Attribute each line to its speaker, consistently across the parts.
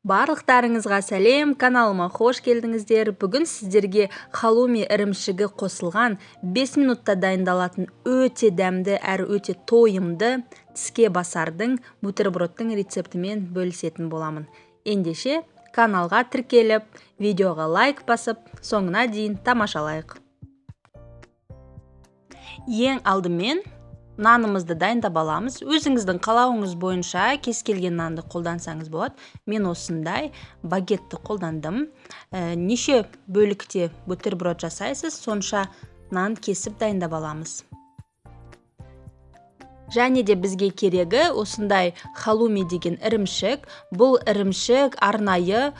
Speaker 1: Барлықтарыңызға сәлем, каналыма хош келдіңіздер. Бүгін сіздерге халуми ірімшігі қосылған 5 минутта дайындалатын өте дәмді әрі өте тойымды тіске басардың бутербродтың рецептімен бөлісетін боламын. Ендеше каналға тіркеліп, видеоға лайк басып, соңына дейін тамашалайық. Ең алдымен нанымызды дайындап аламыз. Өзіңіздің қалауыңыз бойынша кез келген нанды қолдансаңыз болады. Мен осындай багетті қолдандым. Неше бөлікте бутерброд жасайсыз, сонша нан кесіп дайындап аламыз. Және де бізге керегі осындай халуми деген ірімшік. Бұл ірімшік арнайы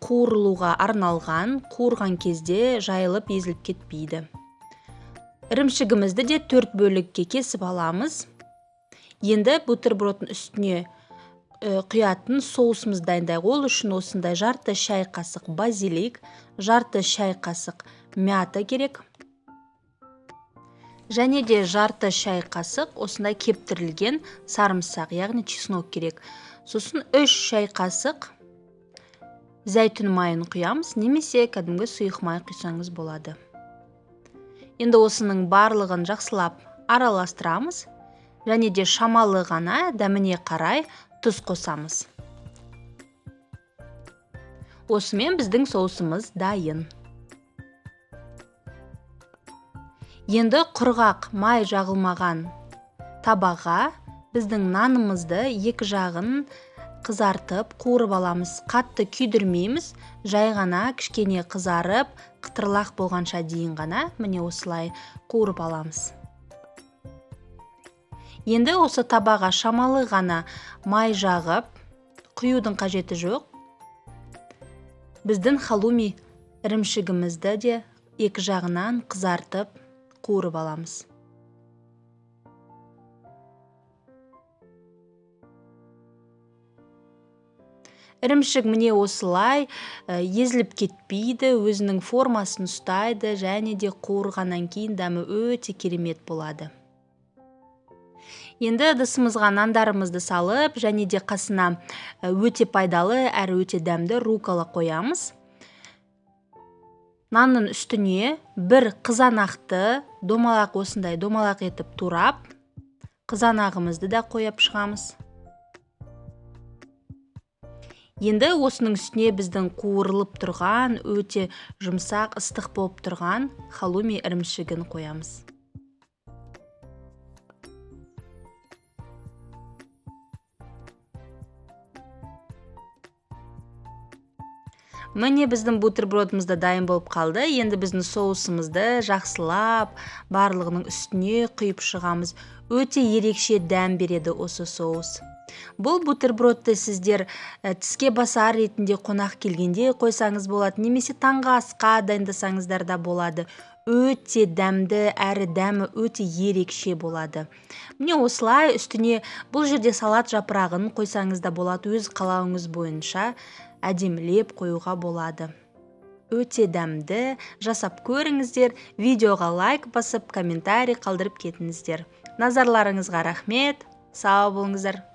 Speaker 1: қуырылуға арналған, қуырған кезде жайылып езіліп кетпейді. Ірімшігімізді де 4 бөлікке кесіп аламыз. Енді бутербродтың үстіне құятын соусымызды дайындайық. Ол үшін осындай жарты шай қасық базилик, жарты шай қасық мята керек. Және де жарты шай қасық осындай кептірілген сарымсақ, яғни чеснок керек. Сосын 3 шай қасық зәйтүн майын құямыз, немесе кәдімгі сұйық май құйсаңыз болады. Енді осының барлығын жақсылап араластырамыз, және де шамалы ғана дәміне қарай тұз қосамыз. Осымен біздің соусымыз дайын. Енді құрғақ май жағылмаған табаға біздің нанымызды екі жағын қызартып қуырып аламыз. Қатты күйдірмейміз, жай ғана кішкене қызарып, қытырлақ болғанша дейін ғана міне осылай қуырып аламыз. Енді осы табаға шамалы ғана май жағып, құюдың қажеті жоқ. Біздің халуми ірімшігімізді де екі жағынан қызартып қуырып аламыз. Ірімшік міне осылай езіліп кетпейді, өзінің формасын ұстайды, және де қуырғаннан кейін дәмі өте керемет болады. Енді ыдысымызға нандарымызды салып, және де қасына өте пайдалы әрі өте дәмді рукола қоямыз. Нанның үстіне бір қызанақты домалақ, осындай домалақ етіп турап, қызанағымызды да қойып шығамыз. Енді осының үстіне біздің қуырылып тұрған, өте жұмсақ, ыстық болып тұрған халуми ірімшігін қоямыз. Міне біздің бутербродымыз да дайын болып қалды. Енді біздің соусымызды жақсылап барлығының үстіне құйып шығамыз. Өте ерекше дәм береді осы соус. Бұл бутербродты сіздер тіске басар ретінде қонақ келгенде қойсаңыз болады, немесе таңғы асқа дайындасаңыздар да болады. Өте дәмді әрі дәмі өте ерекше болады. Міне осылай үстіне бұл жерде салат жапырағын қойсаңыз да болады, өз қалауыңыз бойынша әдемілеп қоюға болады. Өте дәмді, жасап көріңіздер, видеоға лайк басып, комментарий қалдырып кетіңіздер. Назарларыңызға рахмет, сау болыңыздар.